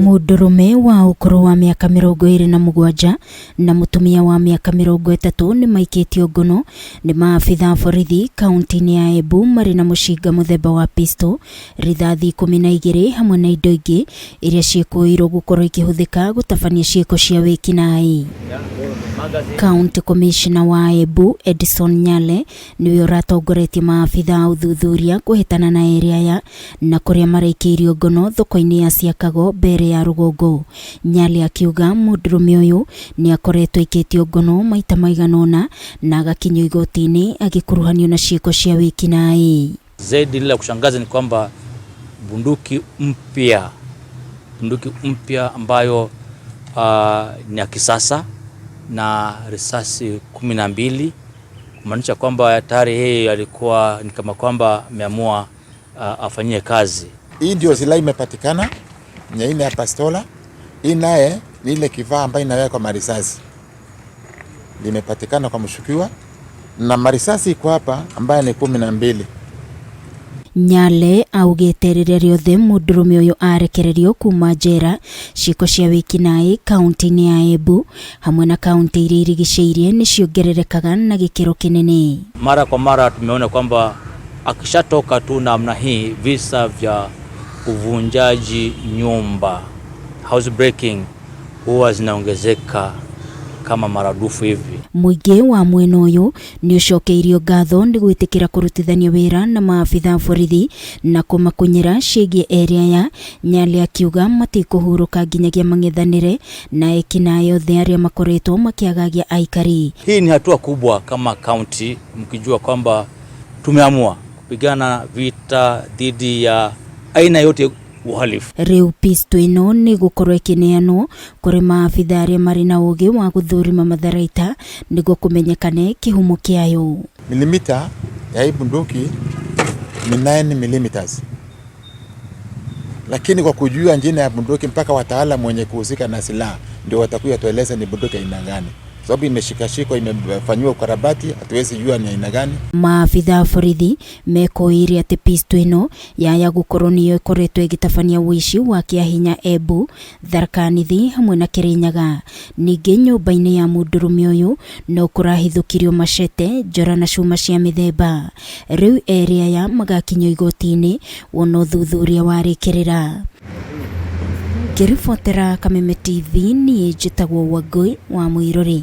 Mũndũrũme wa ũkũrũ wa mĩaka 27 na mũtumia wa mĩaka 30 nĩ maikĩtio ngono nĩ maabitha a borithi kaunti-inĩ ya Embu marĩ na mũcinga mũthemba wa pistol, rithathi 12 hamwe na indo ingĩ iria ciĩkũĩirwo gũkorwo ikĩhũthĩka gũtabania ciĩko cia wĩkinaĩ. County Commissioner wa Embu Edison Nyale nĩwe ũratongoretie maabitha a ũthuthuria kũhĩtana na erĩ aya na kũrĩa maraikĩirio ngono thoko-inĩ ya Siakago mbere ya rũgongo. Nyali akiuga mũndũrũme ũyũ nĩ akoretwo aikĩtio ngono maita maigana ũna na agakinyio igoti-inĩ agĩkuruhanio na ciĩko cia wĩkinaĩ. Zaidi lile la kushangaza ni kwamba bunduki mpya bunduki mpya ambayo ni ya kisasa na risasi 12 kumaanisha kwamba tayari yeye alikuwa ni kama kwamba ameamua afanyie kazi. Hii ndio silaha imepatikana ni aina ya bastola. Hii naye ni ile kifaa ambayo inawekwa marisasi, limepatikana kwa mshukiwa na marisasi iko hapa ambayo ni 12. Nyale augĩte rĩrĩa rĩothe mũndũrũme ũyũ arekererio kuma njera, ciĩko cia wĩkinaĩ kaunti-inĩ ya Embu hamwe na kaunti iria irigicĩirie nĩ ciongererekaga na gĩkĩro kĩnene. Mara kwa mara tumeona kwamba akishatoka tu namna hii, visa vya uvunjaji nyumba, house breaking, huwa zinaongezeka kama maradufu hivi. Mũingĩ wa mwena ũyũ nĩ ũcokeirio ngatho nĩ gwĩtĩkĩra kũrutithania wĩra na maabitha a borithi na kũmakunyĩra ciĩgiĩ erĩ aya. Nyali akiuga matikũhurũka nginyagia mang'ethanĩre na ekinaĩ othe arĩa makoretwo makĩagagia aikari. Hii ni hatua kubwa kama kaunti, mkijua kwamba tumeamua kupigana vita dhidi ya aina yote uhalifu. Rĩu pistol ĩno nĩ gũkorwo ĩkĩneanwo kũrĩ maabitha arĩa marĩ na ũgĩ wa gũthũrima matharaita nĩguo kũmenyekane kĩhumo kĩayo. Milimita ya hii bunduki ni 9 millimeters, lakini kwa kujua jina ya bunduki mpaka wataalamu wenye kuhusika na silaha ndio watakuja tueleze ni bunduki aina gani, sababu imeshikashikwa, imefanyiwa ukarabati, hatuwezi jua ni aina gani. Maabitha a borithi mekũĩire atĩ pistol ĩno yaya gũkorwo nĩyo ĩkoretwo ĩgĩtabania ũici wa kĩahinya Embu, Tharaka Nithi hamwe na Kirinyaga. Ningĩ nyũmba-inĩ ya mũndũrũme ũyũ no kũrahithũkirio machete, njora na cuma cia mĩthemba. Rĩu erĩ aya magakinyio igoti-inĩ wona ũthuthuria warĩkĩrĩra. Ngĩribotera Kameme TV niĩ njĩtagwo Wangũi wa Mũirũrĩ.